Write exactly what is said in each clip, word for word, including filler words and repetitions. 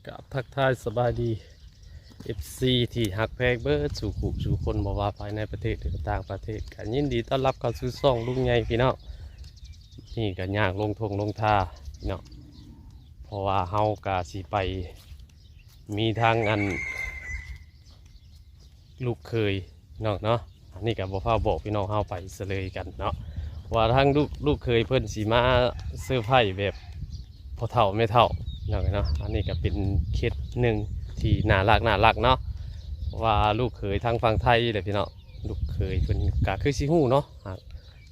กราบทักทายสบายดี เอฟซี ที่ฮักแพงเบิดสู่ผู้สู่คน บ่ว่าภายในประเทศหรือต่างประเทศ ก็ยินดีต้อนรับเข้าสู่ช่องลุงใหญ่พี่น้อง นี่ก็ย่างลงทงลงท่าพี่น้อง เพราะว่าเฮากะสิไป มีทางอัน ลูกเขยน้องเนาะ อันนี้ก็บ่ฟ้าวบอกพี่น้องเฮาไปเสลยกันเนาะ ว่าทางลูกลูกเขยเพิ่นสิมาเซอร์ไพรส์แบบพ่อเฒ่าแม่เฒ่าน้องเนาะ อันนี้ก็เป็นเคสหนึ่งที่น่ารักน่ารักเนาะ ว่าลูกเขยทางฝั่งไทยแหละพี่น้อง ลูกเขยเพิ่นก็คือสิฮู้เนาะ หาก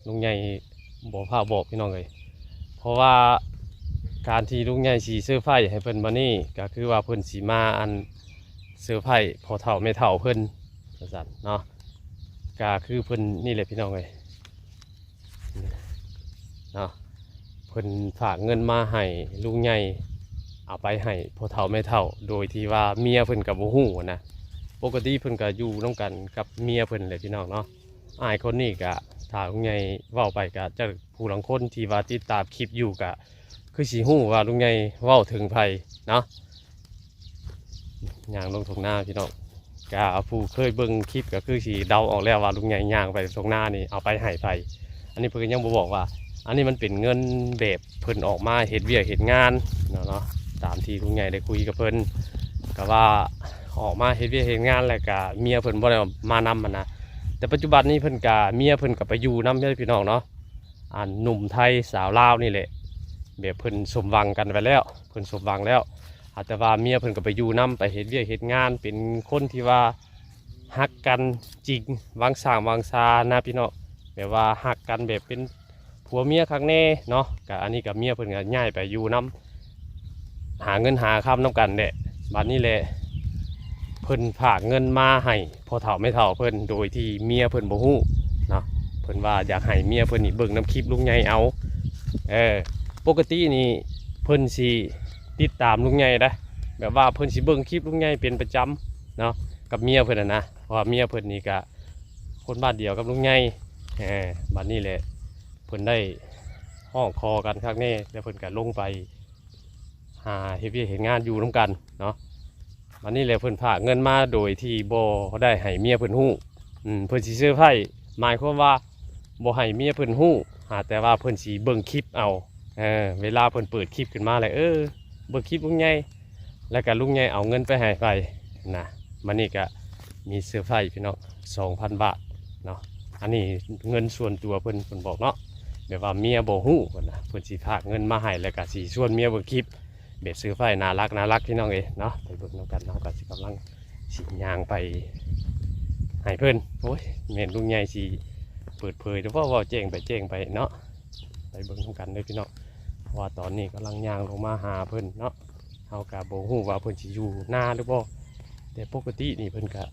ลุงใหญ่บ่ฟ้าวบอกพี่น้องเอ้ย เพราะว่าการที่ลุงใหญ่สิเซอร์ไพรส์ให้เพิ่นมานี่ ก็คือว่าเพิ่นสิมาอันเซอร์ไพรส์พ่อเฒ่าแม่เฒ่าเพิ่นว่าซั่นเนาะ ก็คือเพิ่นนี่แหละพี่น้องเอ้ย เนาะ เพิ่นฝากเงินมาให้ลุงใหญ่ เอาไปให้พ่อเฒ่าแม่เฒ่า โดยที่ว่าเมียเพิ่นก็บ่ฮู้นะ ปกติเพิ่นก็อยู่นำกันกับเมียเพิ่นแหละพี่น้องเนาะ อ้ายคนนี้ก็ ถ้าลุงใหญ่เว้าไปก็จักผู้ลางคนที่ว่าติดตามคลิปอยู่ก็ คือสิฮู้ว่าลุงใหญ่เว้าถึงไผเนาะ ย่างลงทงนาพี่น้อง ก็ผู้เคยเบิ่งคลิปก็คือสิเดาออกแล้วว่าลุงใหญ่ย่างไปทงนานี่เอาไปให้ไผ อันนี้เพิ่นก็ยังบ่บอกว่า อันนี้มันเป็นเงินแบบเพิ่นออกมาเฮ็ดเวียกเฮ็ดงานเนาะ เนาะ ตามที่ลุงใหญ่ได้คุยกับเพิ่น ก็ว่าออกมาเฮ็ดเวียกเฮ็ดงานแล้วก็เมียเพิ่นบ่ได้มานำหั้นนะ แต่ปัจจุบันนี้เพิ่นก็ เมียเพิ่นก็ไปอยู่นำเด้อพี่น้องเนาะ อันหนุ่มไทยสาวลาวนี่แหละ แบบเพิ่นสมหวังกันไปแล้ว เพิ่นสมหวังแล้ว อาจจะว่าเมียเพิ่นก็ไปอยู่นำ ไปเฮ็ดเวียกเฮ็ดงาน เป็นคนที่ว่าฮักกันจริง หวังสร้างหวังสานะพี่น้อง แบบว่าฮักกันแบบเป็นผัวเมียคักแน่เนาะ ก็อันนี้ก็เมียเพิ่นก็ย้ายไปอยู่นำ หาเงินหาคำนำกันแหละ บัดนี้แหละ เพิ่นฝากเงินมาให้พ่อเฒ่าแม่เฒ่าเพิ่น โดยที่เมียเพิ่นบ่ฮู้เนาะ เพิ่นว่าอยากให้เมียเพิ่นนี่เบิ่งนำคลิปลุงใหญ่เอา เออ ปกตินี่เพิ่นสิติดตามลุงใหญ่นะ แบบว่าเพิ่นสิเบิ่งคลิปลุงใหญ่เป็นประจำเนาะ กับเมียเพิ่นน่ะนะ เพราะว่าเมียเพิ่นนี่ก็คนบ้านเดียวกับลุงใหญ่ เออ บัดนี้แหละ เพิ่นได้ฮ้องคอกันคักแน่ แล้วเพิ่นก็ลงไปหาเฮ็ดเวียกเฮ็ดงานอยู่นำกันเนาะ บัดนี้แหละเพิ่นฝากเงินมาโดยที่บ่ได้ให้เมียเพิ่นฮู้ อืม เพิ่นสิเซอร์ไพรส์ หมายความว่าบ่ให้เมียเพิ่นฮู้ หาแต่ว่าเพิ่นสิเบิ่งคลิปเอา เออ เวลาเพิ่นเปิดคลิปขึ้นมาแล้ว เออ เบิ่งคลิปลุงใหญ่ แล้วก็ลุงใหญ่เอาเงินไปให้ไผนะ บัดนี้ก็มีเซอร์ไพรส์พี่น้อง สองพันบาทเนาะ อันนี้เงินส่วนตัวเพิ่น เพิ่นบอกเนาะ แบบว่าเมียบ่ฮู้เพิ่นนะ เพิ่นสิฝากเงินมาให้ แล้วก็สิชวนเมียเบิ่งคลิป แบบเซอร์ไพรส์น่ารักน่ารักพี่น้องเอ้ยเนาะ ไปเบิ่งนำกัน เฮาก็สิกำลังสิย่างไปให้เพิ่น โอ้ย แม่นลุงใหญ่สิเปิดเผยหรือว่าเว้าแจ้งไปแจ้งไปเนาะ ไปเบิ่งนำกันเด้อพี่น้อง เพราะว่าตอนนี้กำลังย่างลงมาหาเพิ่นเนาะ เฮาก็บ่ฮู้ว่าเพิ่นสิอยู่นาหรือบ่ แต่ปกตินี่เพิ่นก็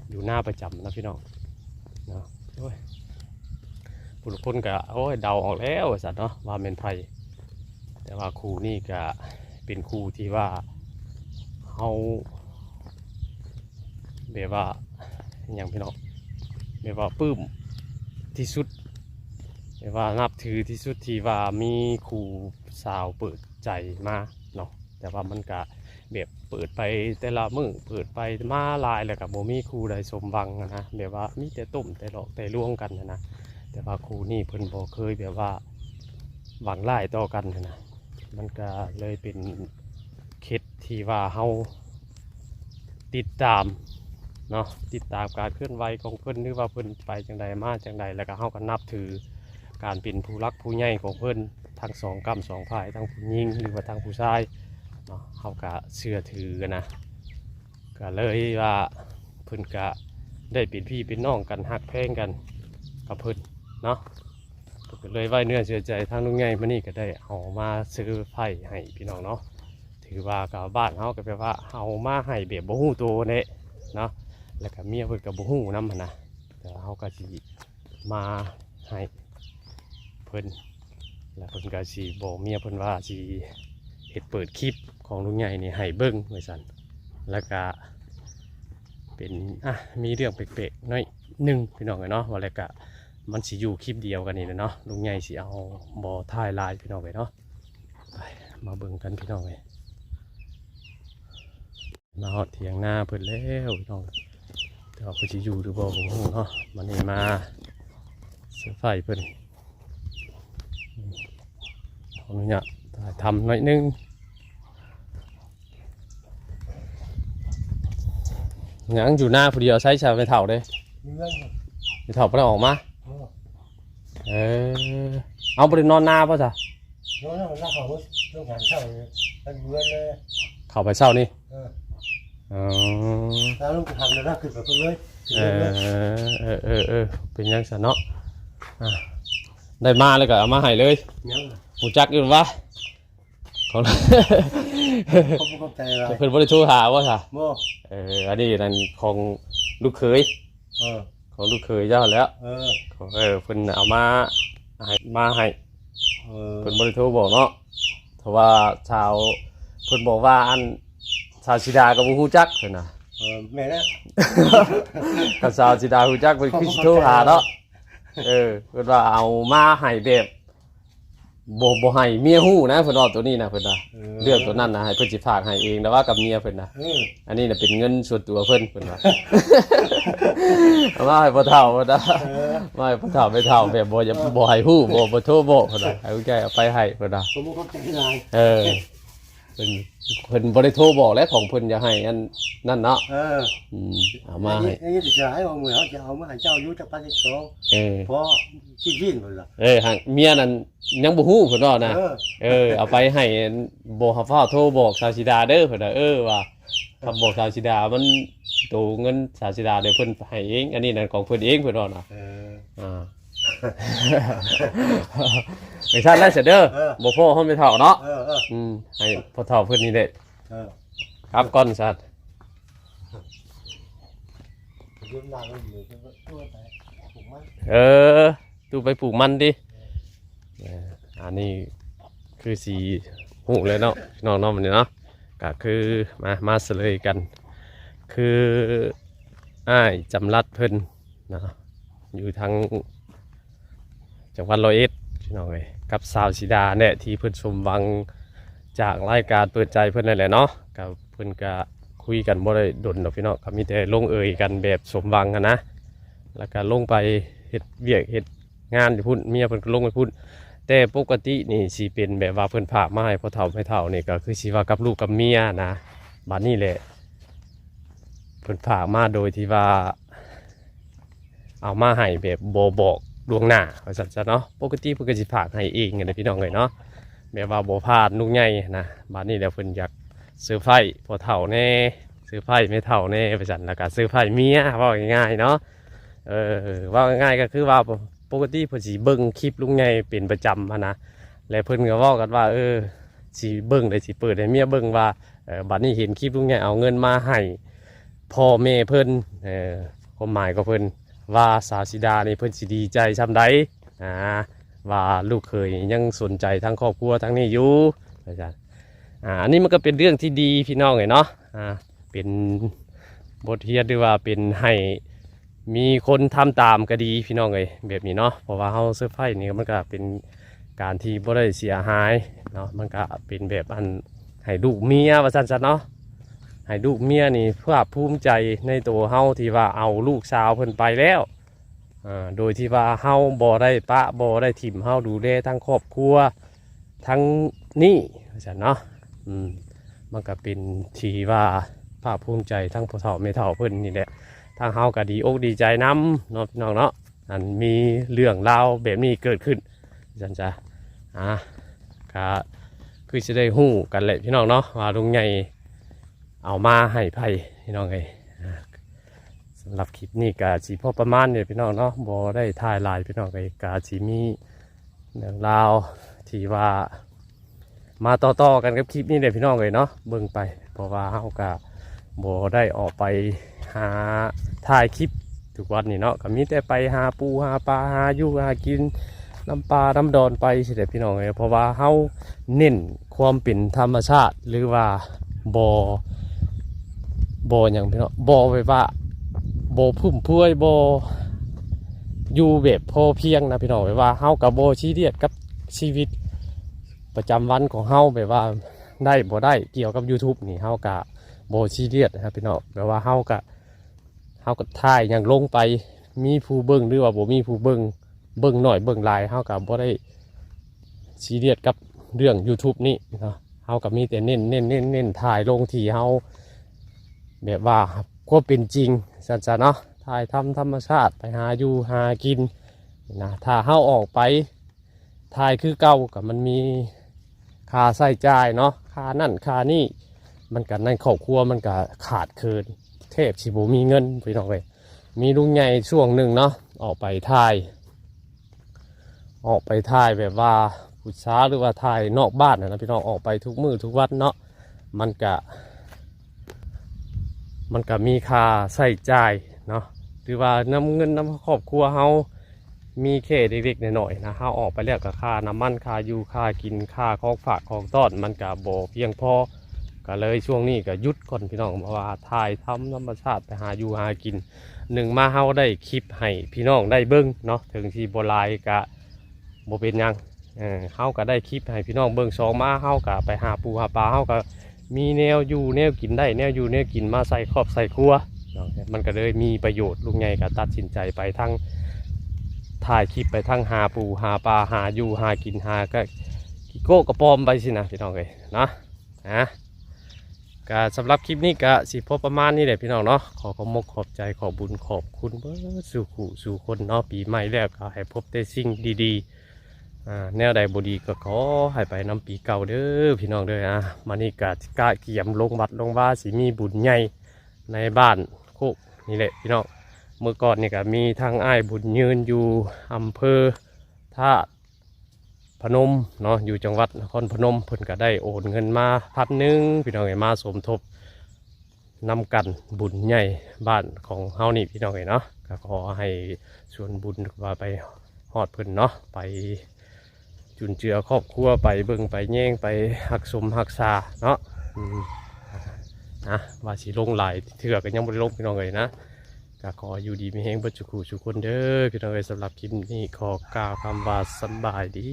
อยู่นาประจำนะพี่น้องเนาะ โอ้ย ผู้ลางคนก็ โอ้ย เดาออกแล้วว่าซั่นเนาะ ว่าแม่นไผ แต่ว่าคู่นี้ก็เป็นคู่ที่ว่าเฮา แบบว่า อิหยังพี่น้อง แบบว่าปลื้มที่สุด แบบว่านับถือที่สุด ที่ว่ามีคู่สาวเปิดใจมาเนาะ แต่ว่ามันก็แบบเปิดไปแต่ละมื้อ เปิดไปมาหลายแล้วก็บ่มีคู่ใดสมหวังหั้นนะ แบบว่ามีแต่ต้มแต่หลอกแต่ลวงกันหั้นนะ แต่ว่าคู่นี้เพิ่นบ่เคยแบบว่าหวังร้ายต่อกันหั้นนะ มันก็เลยเป็นเคสที่ว่าเฮาติดตามเนาะ ติดตามการเคลื่อนไหวของเพิ่น หรือว่าเพิ่นไปจั่งใดมาจั่งใด แล้วก็เฮาก็นับถือการเป็นผู้หลักผู้ใหญ่ของเพิ่น ทั้งสองก้ำสองฝ่าย ทั้งผู้หญิงหรือว่าทั้งผู้ชายเนาะ เฮาก็เชื่อถือนะ ก็เลยว่าเพิ่นก็ได้เป็นพี่เป็นน้องกัน ฮักแพงกันกับเพิ่นเนาะ เพิ่นก็เลยไว้เนื้อเชื่อใจทางลุงใหญ่ มื้อนี้ก็ได้เอามาเซอร์ไพรส์ให้พี่น้องเนาะ ถือว่ากับบ้านเฮาก็แปลว่าเอามาให้แบบบ่ฮู้โตแหละเนาะ แล้วก็เมียเพิ่นก็บ่ฮู้นำหั้นนะ แต่ว่าเฮาก็สิมาให้เพิ่น แล้วเพิ่นก็สิบอกเมียเพิ่นว่าสิเฮ็ดเปิดคลิปของลุงใหญ่นี่ให้เบิ่งว่าซั่น แล้วก็เป็น อ่ะ มีเรื่องแปลกๆหน่อยหนึ่งพี่น้องเอ้ยเนาะ ว่าแล้วก็มันสิอยู่คลิปเดียวกันนี่แหละเนาะ ลุงใหญ่สิเอาบ่ถ่ายหลายพี่น้องเอ้ยเนาะ ไป มาเบิ่งกันพี่น้องเอ้ย มาฮอดเถียงนาเพิ่นแล้วพี่น้อง แต่ว่าเพิ่นสิอยู่หรือบ่ก็บ่ฮู้เนาะ มานี่มาเซอร์ไพรส์เพิ่น ขออนุญาตถ่ายทำหน่อยนึง ยังอยู่หน้าผู้เดียว ใช้ชาวไม่เฒ่าเด้ เรื่อง ไม่เฒ่าบ่ได้ออกมา เออ เออ เอาบ่ได้นอนนาบ่ซะ นอนแล้วมันลากเขาเรื่องงานเช่าเลย แล้วอยู่เรือนเลย เข้าไปเช้านี่ เออ อ๋อ แล้วลูกทำแล้วลากขึ้นไปเพิ่นเลย เออ เออ เออ เออ เป็นยังซั่นเนาะ อ่ะ ได้มาแล้วก็เอามาให้เลย ยัง ฮู้จักอยู่วะ ของ ขอบคุณขอบใจหลาย เพิ่นบ่ได้โทรหาบ่ซะ บ่ เออ อันนี้นั่นของลูกเขย เออ ของลูกเขยเจ้าแหล้ว เออ เออ เพิ่นเอามาให้ มาให้ เออ เพิ่นบ่ได้โทรบอกเนาะ เพราะว่าชาว เพิ่นบอกว่าอัน สาวสีดาก็บ่ฮู้จักเพิ่นน่ะ เออ แม่นแล้ว ถ้าสาวสีดาฮู้จักเพิ่นคือสิโทรหาเนาะ เออ เพิ่นว่าเอามาให้แบบ บ่ บ่ให้เมียฮู้นะ เพิ่นว่าตัวนี้นะ เพิ่นว่า เออ เรื่องตัวนั้นนะ ให้เพิ่นสิฝากให้เอง แต่ว่ากับเมียเพิ่นนะ เออ อันนี้น่ะเป็นเงินส่วนตัวเพิ่น เพิ่นว่า เอามาให้พ่อเฒ่า เพิ่นว่า เออ มาให้พ่อเฒ่าแม่เฒ่าแบบบ่อยาก เออ บ่ให้ฮู้ บ่ บ่โทรบอก เพิ่นว่า ให้ผู้ใหญ่เอาไปให้ เพิ่นว่า ขอบคุณขอบใจหลาย เออ เพิ่น เพิ่นบ่ได้โทรบอกแล้ว ของเพิ่นอยากให้อันนั่นเนาะ เออ อืม เอามาให้ อันนี้ อันนี้จะให้เอามือเขาจะเอามาให้เจ้าอยู่จักพันจักสอง เออ เพราะ ที่ดินเพิ่นล่ะ เออ หากเมียนั่นยังบ่ฮู้เพิ่นว่านะ เออ เออ เอาไปให้บ่ฟ้าวโทรบอกสาวสีดาเด้อเพิ่นน่ะ เออ ว่า คำบอกสาวสีดามัน โตเงินสาวสีดาเดี๋ยวเพิ่นให้เอง อันนี้นั่นของเพิ่นเองเพิ่นว่านะ เออ อ่า ไอ้ท่านแล้วเสร็จเด้อ เออ บ่พ้อเฮาไม่เฒ่าเนาะ เออ เออ อืม ให้พ่อเฒ่าเพิ่นนี่แหละ เออ ครับก่อนสัตว์ ยืมหน้าก็อยู่ เพิ่นก็ช่วยไปปลูกมัน เออ ตู้ไปปลูกมันติ เออ อันนี้คือสิฮู้เลยเนาะ พี่น้องเนาะ มื้อนี้เนาะ ก็คือมา มาเฉลยกัน คืออ้ายจำรัดเพิ่นเนาะ อยู่ทางจังหวัดร้อยเอ็ด พี่น้องเอ้ย กับสาวสีดาเนี่ย ที่เพิ่นสมหวังจากรายการเปิดใจเพิ่นนั่นแหละเนาะ ก็เพิ่นก็คุยกันบ่ได้ดนดอกพี่น้อง ก็มีแต่ลงเอยกันแบบสมหวังหั้นนะ แล้วก็ลงไปเฮ็ดเวียกเฮ็ดงานอยู่พุ้น เมียเพิ่นก็ลงไปพุ้น แต่ปกตินี่สิเป็นแบบว่าเพิ่นฝากมาให้พ่อเฒ่าแม่เฒ่านี่ ก็คือสิว่ากับลูกกับเมียนะ บัดนี้แหละ เพิ่นฝากมาโดยที่ว่า เอามาให้แบบบ่บอกล่วงหน้า ว่าซั่นซะเนาะ ปกติเพิ่นก็สิฝากให้เองนั่นแหละพี่น้องเอ้ยเนาะ แบบว่าบ่ผ่านลุงใหญ่นะ บัดนี้แล้วเพิ่นอยากเซอร์ไพรส์พ่อเฒ่าแหน่ เซอร์ไพรส์แม่เฒ่าแหน่ ว่าซั่น แล้วก็เซอร์ไพรส์เมีย เว้าง่ายๆเนาะ เออ เว้าง่ายๆก็คือว่า ปกติเพิ่นสิเบิ่งคลิปลุงใหญ่เป็นประจำหั้นนะ และเพิ่นก็เว้ากันว่า เออ สิเบิ่งได้ สิเปิดให้เมียเบิ่งว่า เออ บัดนี้เห็นคลิปลุงใหญ่เอาเงินมาให้พ่อแม่เพิ่น เออ ความหมายของเพิ่นว่าสาวสีดานี่เพิ่นสิดีใจส่ำใด อ่า ว่าลูกเขยยังสนใจทั้งครอบครัวทั้งนี้อยู่ ว่าซั่น อ่า อันนี้มันก็เป็นเรื่องที่ดีพี่น้องเอ้ยเนาะ อ่า เป็นบทเรียนหรือว่าเป็นให้มีคนทำตามก็ดีพี่น้องเอ้ย แบบนี้เนาะ เพราะว่าเฮาเซอร์ไพรส์นี่มันก็เป็นการที่บ่ได้เสียหายเนาะ มันก็เป็นแบบอันให้ลูกเมียว่าซั่นซะเนาะ ให้ลูกเมียนี่ภาคภูมิใจในตัวเฮาที่ว่าเอาลูกสาวเพิ่นไปแล้ว อ่า โดยที่ว่าเฮาบ่ได้ปะบ่ได้ถิ่ม เฮาดูแลทั้งครอบครัวทั้งนี้ว่าซั่นเนาะ อืม มันก็เป็นที่ว่าภาคภูมิใจทั้งพ่อเฒ่าแม่เฒ่าเพิ่นนี่แหละ ทางเฮาก็ดีอกดีใจนำเนาะพี่น้องเนาะ อันมีเรื่องราวแบบนี้เกิดขึ้นว่าซั่นจ้ะ อ่า ก็คือสิได้ฮู้กันแหละพี่น้องเนาะ ว่าลุงใหญ่เอามาให้ไผพี่น้องเอ้ย อ่า สำหรับคลิปนี้ก็สิพอประมาณนี้พี่น้องเนาะ บ่ได้ถ่ายหลายพี่น้องเอ้ย ก็สิมีเรื่องราวที่ว่ามาต่อๆกันกับคลิปนี้แหละพี่น้องเอ้ยเนาะ เบิ่งไป เพราะว่าเฮาก็บ่ได้ออกไปหาถ่ายคลิปทุกวันนี้เนาะ ก็มีแต่ไปหาปูหาปลา หาอยู่หากินนำป่านำดอนไปสิแหละพี่น้องเอ้ย เพราะว่าเฮาเน้นความเป็นธรรมชาติ หรือว่าบ่ บ่หยังพี่น้อง บ่แบบว่า บ่ฟุ่มเฟือย บ่อยู่แบบพอเพียงนะพี่น้อง แบบว่าเฮาก็บ่ซีเรียสกับชีวิตประจำวันของเฮา แบบว่าได้บ่ได้เกี่ยวกับ YouTube นี่ เฮาก็ บ่ซีเรียสนะครับพี่น้อง แบบว่าเฮากะ เฮากะถ่ายหยังลงไป มีผู้เบิ่งหรือว่าบ่มีผู้เบิ่ง เบิ่งน้อยเบิ่งหลาย เฮากะบ่ได้ซีเรียสกับเรื่อง YouTube นี้เนาะ เฮากะมีแต่เน้น เน้น เน้น เน้นถ่ายลงที่เฮา แบบว่าความเป็นจริงซั่นซะเนาะ ถ่ายทำธรรมชาติ ไปหาอยู่หากินนะ ถ้าเฮาออกไปถ่ายคือเก่ากะมันมีค่าใช้จ่ายเนาะ ค่านั่นค่านี่ มันกะในครอบครัวมันกะขาดเขิน แทบสิบ่มีเงินพี่น้องเอ้ย มีลุงใหญ่ช่วงหนึ่งเนาะ ออกไปถ่าย ออกไปถ่ายแบบว่าผู้สาวหรือว่าถ่ายนอกบ้านนะนะพี่น้อง ออกไปทุกมื้อทุกวันเนาะ มันกะ มันกะมีค่าใช้จ่ายเนาะ หรือว่านำเงินนำครอบครัวเฮา มีแค่เล็กๆน้อยๆนะ เฮาออกไปแล้วกะค่าน้ำมัน ค่าอยู่ ค่ากิน ค่าของฝากของต้อน มันกะบ่เพียงพอ กะเลยช่วงนี้กะหยุดก่อนพี่น้อง เพราะว่าถ่ายทำธรรมชาติ ไปหาอยู่หากิน หนึ่งมาเฮาได้คลิปให้พี่น้องได้เบิ่งเนาะ ถึงสิบ่หลายกะบ่เป็นหยัง เออ เฮากะได้คลิปให้พี่น้องเบิ่ง สองมาเฮากะไปหาปูหาปลา เฮากะมีแนวอยู่แนวกินได้ แนวอยู่แนวกินมาใส่ครอบใส่ครัวเนาะ มันกะเลยมีประโยชน์ ลุงใหญ่กะตัดสินใจไปทั้งถ่ายคลิป ไปทั้งหาปูหาปลา หาอยู่หากิน หากะกิโก้กะปอมไปสินะพี่น้องเอ้ยนะ นะ กะสำหรับคลิปนี้กะสิพอประมาณนี้แหละพี่น้องเนาะ ขอขอบมกขอบใจ ขอบบุญขอบคุณเบิดสู่คู่สู่คนเนาะ ปีใหม่แล้วกะให้พบแต่สิ่งดีๆ อ่า แนวใดบ่ดีกะขอให้ไปนำปีเก่าเด้อพี่น้องเด้อ อ่า มานี่กะกะเกียมลงวัดลงวา สิมีบุญใหญ่ในบ้านโคกนี่แหละพี่น้อง เมื่อก่อนนี่กะมีทางอ้ายบุญยืนอยู่อำเภอธาตุพนมเนาะ อยู่จังหวัดนครพนม เพิ่นกะได้โอนเงินมาพันหนึ่งพี่น้องเอ้ย มาสมทบนำกันบุญใหญ่บ้านของเฮานี่พี่น้องเอ้ยเนาะ กะขอให้ส่วนบุญว่าไปฮอดเพิ่นเนาะ ไปจุนเจือครอบครัว ไปเบิ่งไปแยง ไปฮักสมฮักษาเนาะ อืม นะ ว่าสิลงหลายเทื่อกะยังบ่ได้ลงพี่น้องเอ้ยนะ กะขออยู่ดีมีแฮงเบิดสู่คู่สู่คนเด้อพี่น้องเอ้ย สำหรับคลิปนี้ขอกล่าวคำว่าสำบายดี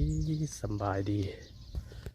สำบายดี